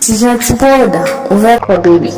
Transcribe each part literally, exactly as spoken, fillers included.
Ti Janti Prod, ouvè kò baby. I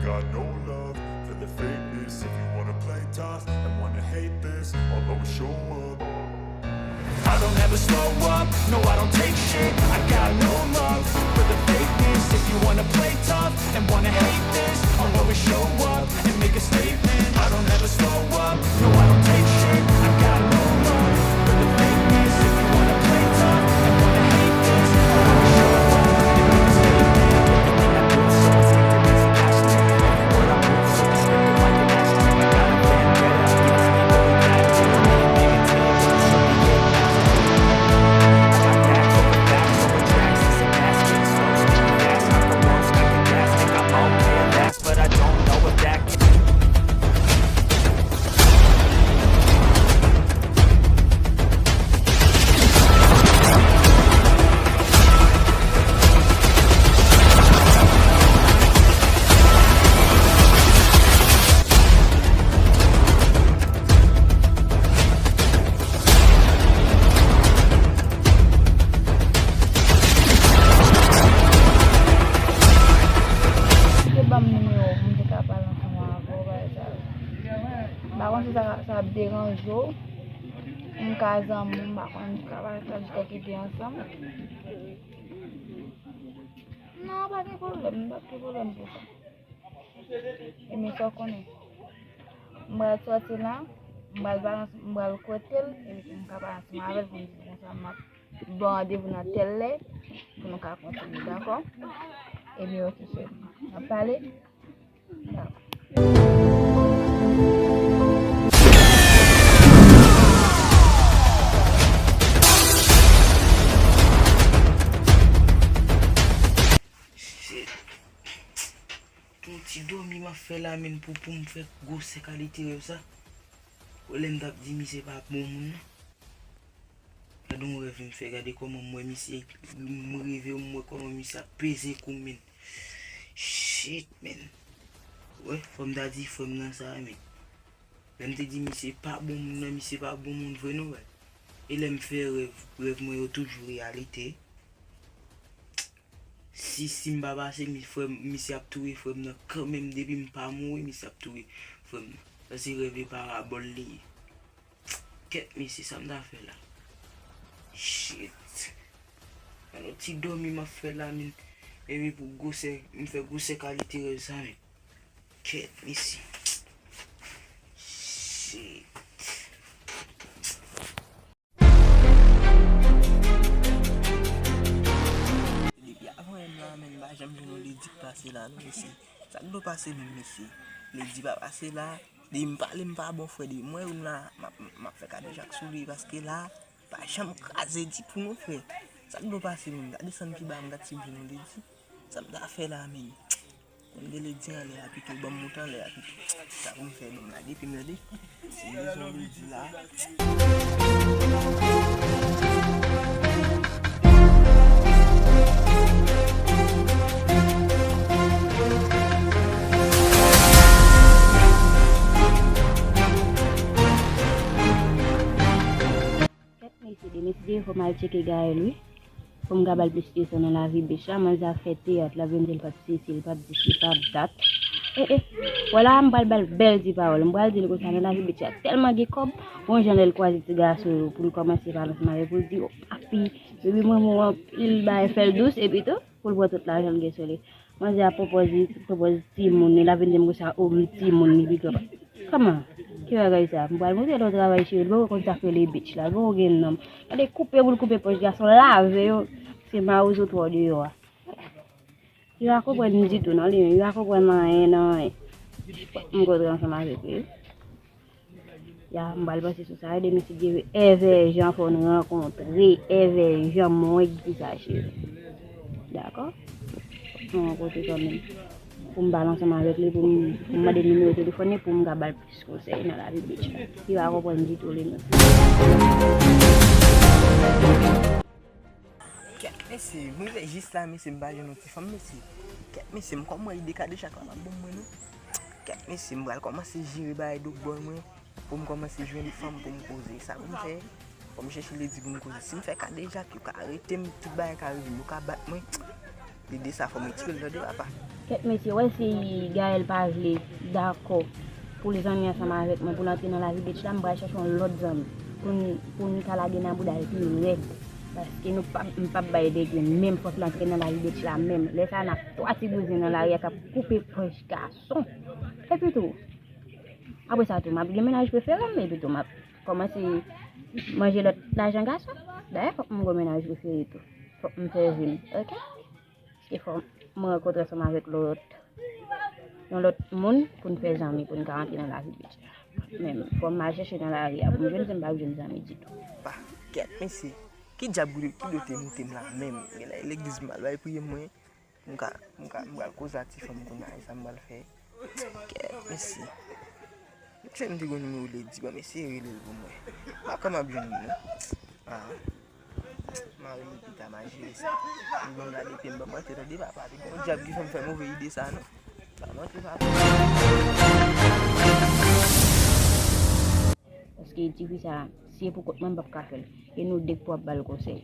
got no love for the fakeness. If you wanna play tough and wanna hate this, I'll always show up. I don't ever slow up, no, I don't take shit. I got no love for the fakeness. If you wanna play tough and wanna hate this, I'll always show up and make a statement. I don't ever slow up, no, I don't take shit. I got no love for the fakeness. If you wanna play tough and wanna hate this, I'll always show up and make a statement. Everything I do is so instinctive, it's passionate. Every word I move so descriptive, like an astronaut. I got a vendetta against people who got it. I'm getting bigger, but you should be getting out. I got facts over facts over tracks. It's a basket, it's low speed, fast. I promote, I can gas, think I'm okay, that's but I don't know if that can. Te ban m nimewo w pou m te ka pale ansanm avè w, bagay sa yo. M pa konn si sa, sa ap deranje w. M ka zanmi w, m pa konn si ka pale sa jis kite ansanm. Non, pa gen pwoblèm, pa gen pwoblèm pou sa. Ebyen, sa w konnen. M pral sòti la, m pral pale ansanm, m pral kote l, epi pou m ka pale ansanm avè l, pou m di l konsa m ap ba w randevou nan tèl lè, pou nou ka kontinye, dakò? Ebyen, oke, cheri. N ap pale? Dakò. Shit. Yon ti dòmi m ap fè la, menn, pou, pou m fè gwosè kalite rèv sa. Ou lè m t ap di misye pa bon moun nan. Gade yon rèv m fè, gade kòman m wè misye, m reve, m wè kòman misye ap peze kou m, menn. Shit, menn. Wè, fò m ta di frè m nan sa, menn. Lè m te di misye pa bon moun nan, misye pa bon moun vre non, wè. E lè m fè rèv, rèv mwen yo toujou reyalite. Si, si m pa pase, mi, frè m, misye ap touye frè m nan kanmenm. Depi m pa mouri, misye ap touye frè m nan. Sa se rèv e parabòl li ye. Kèt mesye, sa m ta fè la? Shit. Gade yon ti dòmi m ap fè la, menn. Epi pou gwosè, m fè gwosè kalite rèv sa, menn. Kèt mesye. Shit. Depi avan yè m la, menn, m pa janm jwenn yon ledi k pase la non, mesye. Sa k dwe pase menm, mesye? Ledi pa pase la. Depi m pale m pa bon, frè, depi m wè youn la, m ap, m ap fè kadejak sou li, paske la, pa janm kraze di pou nou, frè. Sa k dwe pase menm? M ta desann pi ba, m gad si m jwenn yon ledi. Sa m ta fè la menm? Konn gen ledi anlè a pito, ban m moute anlè a pito. Sa pou m fè, ban m lage pye m, tande. Si m bezwen ledi la. Kèt mesye, demen si Dye vle fò m al tcheke Gaëlle wi. Pou m ka ba l plis leson nan lavi bitch la, manzè ap fè teyat, l ap vin di l p ap sesi, l p ap disi, p ap dat. E, e, wè la a m pral ba l bèl ti pawòl, m pral di l konsa nan lavi bitch la tèlman gen kòb, gon jan lè l kwaze ti gason yo pou l kòmanse pale ansanm avè l, pou l di, o papi, baby m renmen w anpil, bagay fè l dous, epi tou, pou l pran tout lajan l gen sou li. Manzè ap pwopoze, pwopoze timoun li, l ap vin di m konsa, o m timoun li, big up. Kòman? Ki bagay sa? M pral montre l yon travay cheri, l poko konn sa k rele bitch la, l poko gen nonm. Gade koupe pou l koupe pòch gason, lave yo, se mawozo twò deyò a. Li pa konprann ditou non, li menm, li pa konprann anyen nan anyen. M kontre ansanm avèk li. Ya, m pral panse sou sa, ede mesye Dye vle, èvè jan fò n rankontre, èvè jan mwen ki sa cheri. Dakò? Nou rankontre kanmenm. Pou m pale ansanm avèk li, pou m, pou m mande nimewo telefòn li, pou m ka ba l plis konsèy nan lavi bitch la. Li pa konprann ditou li menm. Kèt mesye, m rive jis la mesye, m pa jwenn yon ti fanm mesye. Kèt mesye, m kòm wè ide kadejak la p ap bon mwen non. Kèt mesye, m pral kòmanse jere bagay dogboy mwen pou m kòmanse jwenn fanm pou m poze. Sa pou m fè? Fò m chèche ledi pou m koze. Si m fè kadejak, yo ka arete m, tout bagay ka rive m, yo ka bat mwen. Lide sa fò m retire l tande papa. Kèt mesye, wè si Gaël pa vle dakò pou l zanmi ansanm avèk mwen, pou l antre nan lavi bitch la, m pral chèche yon lòt zanmi pou n, pou n ka lage nan bouda l pi rèd. Paske nou p ap, m p ap bay degre menm, fòk l antre nan lavi bitch la menm. Lè sa a, n ap twa ti bouzen nan lari a k ap koupe pòch gason. Epi tou, apre sa tou, m ap gen mennaj prefere m, epi tou, m ap kòmanse manje lòt lajan gason. Dayè, fòk m gen mennaj prefere tou. Fòk m fè vin, oke? Paske fò m rankontre ansanm avèk lòt, yon lòt moun pou n fè zanmi, pou n ka rantre nan lavi bitch la. Men fò m al chèche nan lari a pou m jwenn, si m p ap jwenn zanmi ditou. Pa, kèt, mesye. Ki dyab ki dote moute m la menm? Genlè legliz m al bay priye mwen. M ka, m ka, m pral koze a ti fanm kounye a, e sa m pral fè. Kèt, mesye. Mesye, m te gon nimewo Lady, ban m eseye rele l pou mwen. Pa kòman m ap jwenn li, non. Ah. M a rele pita, m a jere sa. M gon gade pye m, ban m rantre tande papa. Te gon dyab ki fè m fè move ide sa, non. Ban m rantre papa. Paske tifi sa, si e pou kont mwen, m p ap ka fè l. E nou de k pou ap ba l konsèy.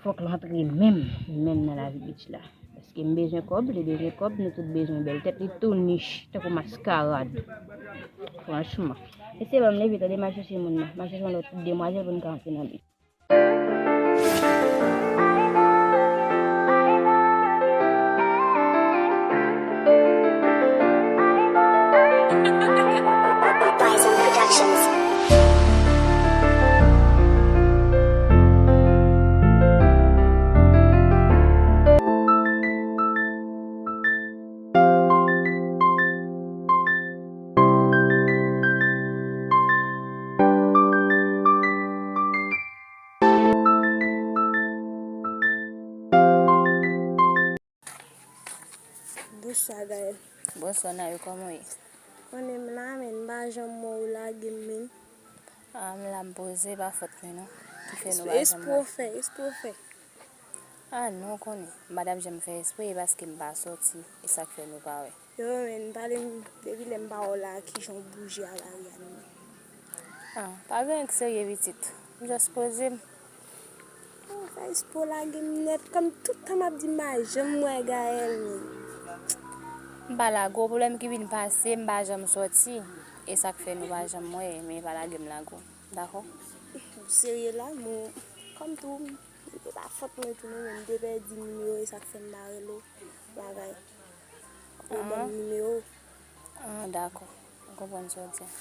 Fòk l antre menm, menm nan lavi bitch la. Paske m bezwen kòb, li bezwen kòb, nou tout bezwen bèl tèt, li tou nich, tankou maskarad. Franchman. Mesye, ban m leve, tande, m al chèche moun nan. M al chèche yon lòt demwazèl pou n ka antre nan bitch. Bison Productions. Bonswa, Gaël. Bonswa, Nayou, kòman w ye? Konnen m la, men m pa janm wè w lage m, men. Ah, m la, m poze, pa fòt mwen, non. Ki fè nou pa janm wè. Espre w fè, espre w fè. Ah, non, w konnen. M pa t ap janm fè espre, e paske m pa sòti, e sa k fè nou pa wè. Yo, men, pale m, depi lè m pa wè w la, kijan w bouje a lari a, menm? Ah, pa gen anyen k serye, pitit. M just poze m. Ah, fè espre w lage m nèt, kòm tout tan m ap di m pa janm wè Gaël, men. M pa lage w, pwoblèm ki vin pase, m pa janm sòti. E sa k fè nou pa janm wè, men pa lage m lage w. Dakò? Ou serye la, men kòm tou, e pa fòt mwen tou non, men m te pèdi nimewo, e sa k fè m pa rele w. Bagay. Ou ban m nimewo. Ah, dakò. M konprann sa w di a.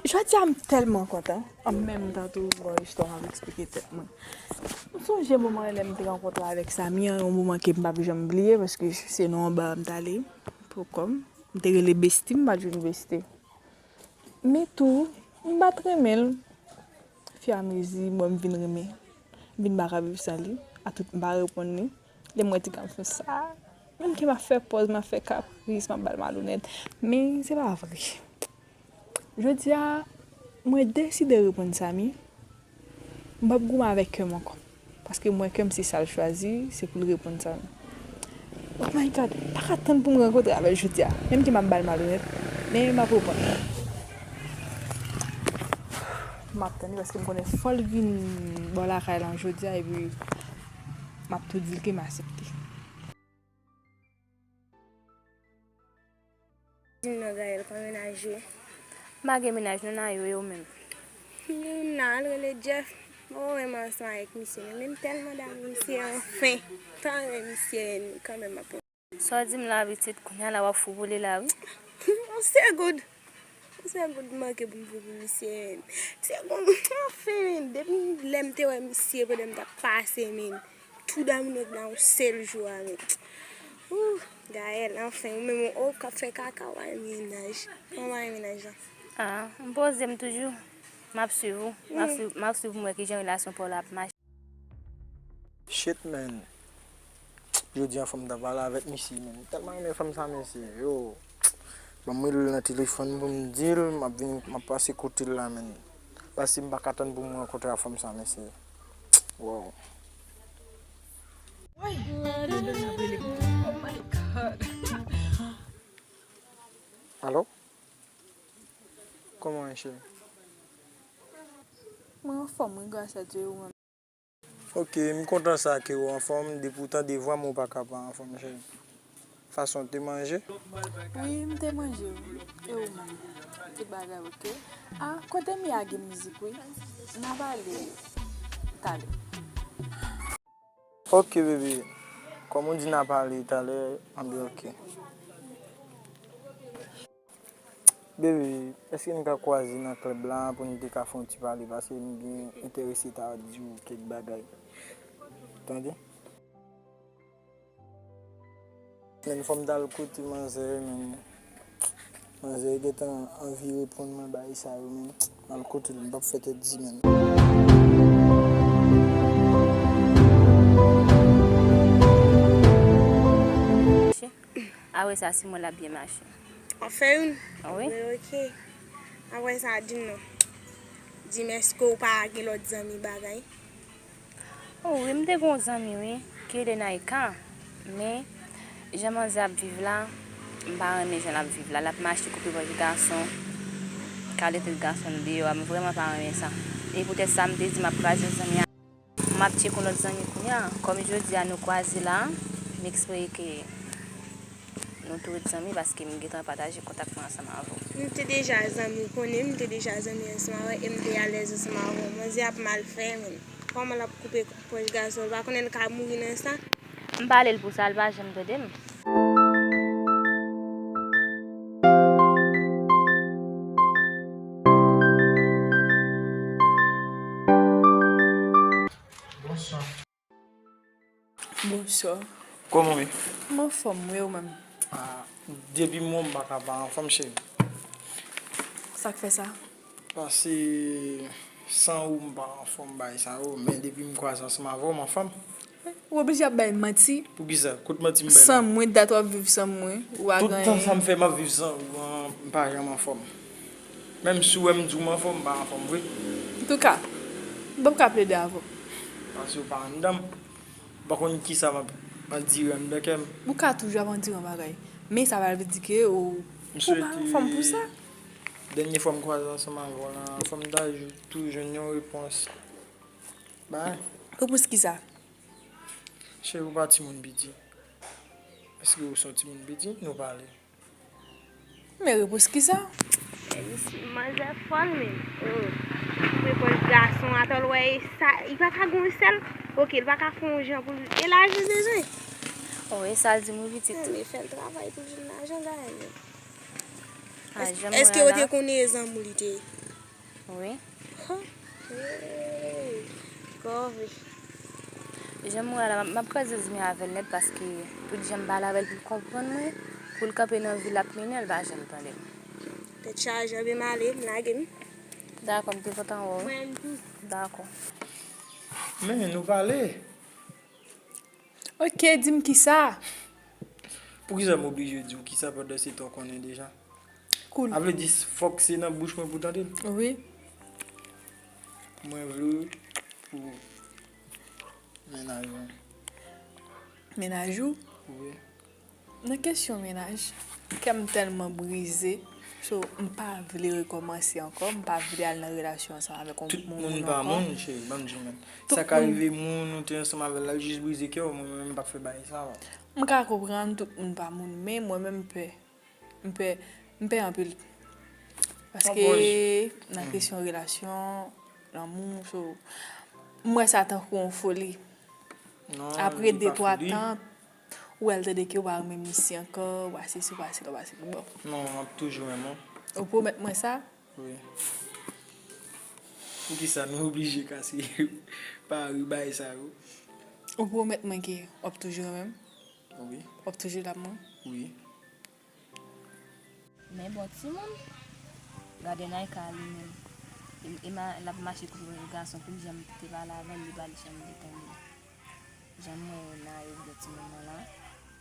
Jodi a m tèlman kontan. An menm tan tou, m gon istwa m ap eksplike tèt mwen. M sonje moman lè m te rankontre avèk Samy an, yon moman ke m p ap janm bliye, paske se nan yon ba m t ale pou kò m. M te rele besti, m pa t jwenn besti. Men tou, m pa t renmen l. Fiamezi, mwen m vin renmen. M vin pa ka viv san li. A tout m pa reponn li. Lè m wè ti gason sa, menm ke m ap fè pòz, m ap fè kapris, m ap ba l malonèt. Men se pa vre. Jodi a, mwen deside reponn Samy. M p ap goumen avèk kè m ankò. Paske m wè kè m se sa l chwazi, se pou l reponn sa. Oh my God, m pa ka tann pou m rankontre avè l jodi a. Menm ke m ap ba l malonèt, men m ap reponn. M ap tann li paske m konnen fò l vin bò lakay la jodi a, epi m ap tou di l ke m aksepte. Di m non, Gaël, kòman mennaj ou ye? M pa gen mennaj non, Nayou, e ou menm? Youn nan, l rele Jeff. Mwen renmen ansanm avèk misye, men m tèlman damou misye, anfen. Tan renmen misye, kanmenm m ap. Sa w di m la, pitit, kounye a la w ap fou pou li la, wi. Yon segonn. Yon segonn manke pou m fou pou misye, men. Segonn, anfen, men. Depi lè m te wè misye, pandan m t ap pase, men. Tou damou nèg la yon sèl jou a, men. Ooh, Gaël, anfen, ou menm, ou k ap fè kaka, w pa gen mennaj. Kòman w pa gen mennaj la? Ah, m poze m toujou. M ap swiv ou. M ap swiv, m ap swiv pou m wè kijan relasyon pa w la ap mache. Shit, man. Jodi a fò m ta pale avèk misye, man. M tèlman renmen fanm sa, mesye. Yo. Ban m rele l nan telefòn pou m di l, m ap vin, m ap pase kote l la, man. Paske m pa ka tann pou m rankontre ak fanm sa, mesye. Wow. Woy, tande l ap rele m. Oh my God. Alo? Kòman w ye, cheri? Mwen anfòm, wi, gras a Dye, e ou menm? Ok, m kontan sa ke w anfòm. Depi w tande vwa m, ou pa ka pa anfòm, cheri. Fason w te manje? Wi, m te manje, wi. E ou menm? Tout bagay ok? Ah, kote m ye a gen mizik, wi. N a pale talè. Ok, baby. Kòm ou di n a pale talè, anben ok. Baby, èske n ka kwaze nan klèb la pou n te ka fè yon ti pale? Paske m byen enterese ta di w kèk bagay. Tande? Men fò m t al kote manzè, men manzè gentan anvi reponn mwen bagay sa yo, men m al kote l, m p ap fè tèt di, men. Apre sa, si mwen l ap byen mache. W ap fè youn? Wi. Wi, ok. Apre sa, di m non. Di m, èske w pa gen lòt zanmi bagay? O wi, m te gen yon zanmi, wi, ki rele Naïka. Men, jan manzè ap viv la, m pa renmen jan l ap viv la. L ap mache koupe pòch gason, kale tèt gason deyò a. M vrèman pa renmen sa. E poutèt sa, m te di m ap kraze zanmi a. M ap tcheke yon lòt zanmi kounye a. Kòm jodi a nou kwaze la, m eksplike ke nou tou ret zanmi paske m gentan pataje kontak mwen ansanm avè w. M te deja zanmi, ou konnen, m te deja zanmi ansanm avè w e m te alèz ansanm avè w. Manzè ap mal fè, menm. Kòman l ap koupe pòch gason? Ou pa konnen l ka mouri nan sa? M pale l pou sa, l pa janm tande m. Bonswa. Bonswa. Kòman w ye? M anfòm, wi, ou menm? Ah, depi m wè w, m pa ka pa anfòm, cheri. Sa k fè sa? Paske san ou, m pa anfòm, bagay sa yo, men depi m kwaze ansanm avè w, m anfòm. Ou oblije ap bay manti. Poukisa? Kot manti m bay la? San mwen, dat w ap viv san mwen, ou pa gen anyen. Tout tan sa m fè, m ap viv san ou an, m pa janm anfòm. Menm si w wè m di w m anfòm, m pa anfòm vre. Antouka, m p ap ka plede avè w. Paske w pa anndan m. M pa konn kisa m ap andire anndan kè m. Ou ka toujou ap andire yon bagay. Men sa pa vle di ke ou, ou pa anfòm pou sa. Dènye fwa m kwaze ansanm avè w la, fò m ta jou-, tou jwenn yon repons. Bay. Repons kisa? Cheri, ou pa timoun piti. Èske ou se yon timoun piti? Nou pale. Men repons kisa? Manzè fòl menm. Oh. Koupe pòch gason, atò l wè e sa, li pa ka gon sèl. Ok, li pa ka fè yon jan pou l. E lajan l bezwen. Oh, e sa l di m wi pitit. Men fè l travay pou l jwenn lajan, gade. Ah, èske, èske yo te konnen e zanmi w li te ye? Wi. Hò. Hey. Kòve. Jan m wè la, m ap kraze zanmi avè l nèt paske tout jan m pale avè l pou l konprann mwen, pou l kanpe nan vi l ap mennen, l pa janm tande m. Tèt chaje, anben m ale, m lage m. Dakò, m te kontan wè w. Mwen menm tou. Dakò. Men, nou pale. Ok, di m kisa. Poukisa m oblije di w kisa pandan se tan w konnen deja? Cool. A vle di, fòk se nan bouch mwen pou w tande l? Wi. Mwen vle w pou mennaj mwen. Mennaj ou? Wi. Nan kesyon mennaj, kè m tèlman brize, so, m pa vle rekòmanse ankò, m pa vle al nan relasyon ansanm avèk yon moun ankò. Tout moun pa moun, cheri, ban m di w, men. Sa ka rive moun ou te ansanm avè l, l al jis brize kè w, mwen menm m p ap fè bagay sa. M ka konprann tout moun pa moun, men mwen menm m pè. M pè, m pè anpil. Paske nan kesyon relasyon, lanmou, so, m wè sa tankou yon foli. Apre de, twa tan, ou wè l tande ke w pa renmen misye ankò, w pa sesi, w pa sela, w pa sesi. Bon. Non, m ap toujou renmen w. Ou pwomèt mwen sa? Wi. Poukisa nou oblije kase pari bagay sa yo? Ou pwomèt mwen ke w ap toujou renmen m? Wi. W ap toujou la pou mwen? Wi. Men bon timoun, gade Naïka li menm. E, e ma-, l ap mache koupe gason, tout jan m te pale avè l, li pa janm te tande. Jan m wè Naïka timoun nan la,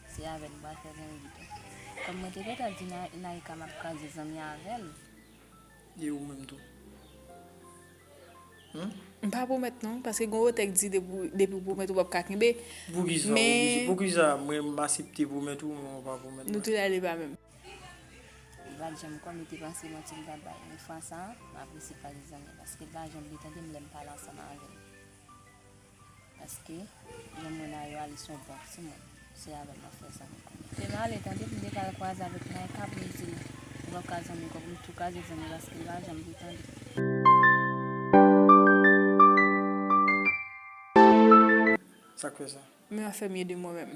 se avè l m pral fè zanmi pito. Kòm mwen te gentan di Na-, Naïka m ap kraze zanmi avè l. E ou menm tou? Hmm? M pa pwomèt non, paske gen yon tèks di depi, depi w pwomèt ou p ap ka kenbe. Poukisa, men poukisa, poukisa mwen m aksepte pwomèt ou, men w pa pwomèt mwen? Nou tou lè de pa menm. pa t janm kwè, m te panse manti m t ap bay. Men fwa sa a, m ap resi pale zanmi paske l pa janm vle tande m lè m pale ansanm avè l. Paske, jan m wè Nayo a, li se yon bon timoun. Se avè l m ap fè zanmi kounye a. Te m ale tande, m te pral kwaze avèk Nayo k ap rele m. M p ap ka zanmi kòb, m tou kraze zanmi paske l pa janm vle tande. Sa k fè sa? Men afè m ye de mwen menm.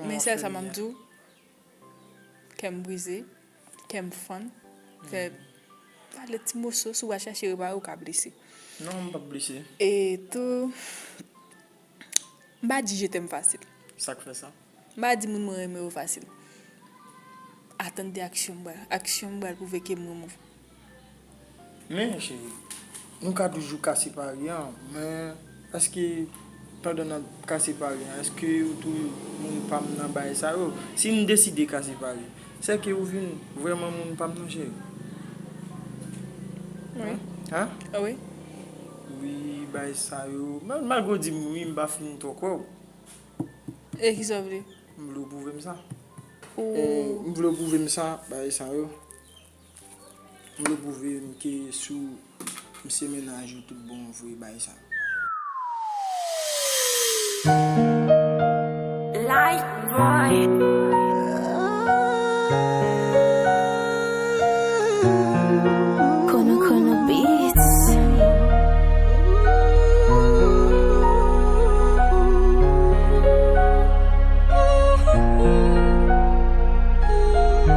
Men sèl sa m ap di w, kè m brize, kè m fann, fè pale ti moso, si w pa chèche repare, ou ka blese. Non, m p ap blese. E tou, m pa di je t'aime fasil. Sa k fè sa? M pa di moun mwen renmen yo fasil. Atann de aksyon m pral, aksyon m pral pwouve ke m renmen w. Men, cheri, nou ka toujou ka separe an, men èske pandan n ap ka separe an, èske ou tou moun pa m nan bagay sa yo? Si n deside ka separe, sèke ou vin vrèman moun pa m nan, cheri? Wi. An? Wi. Wi, bagay sa yo. Mal-, malgre w di m wi, m pa fin twò kwè w. E kisa w vle? M vle w pwouve m sa. E, m vle w pwouve m sa, bagay sa yo. M vle pwouve m ke si w, m se mennaj ou tout bon vre, bagay sa.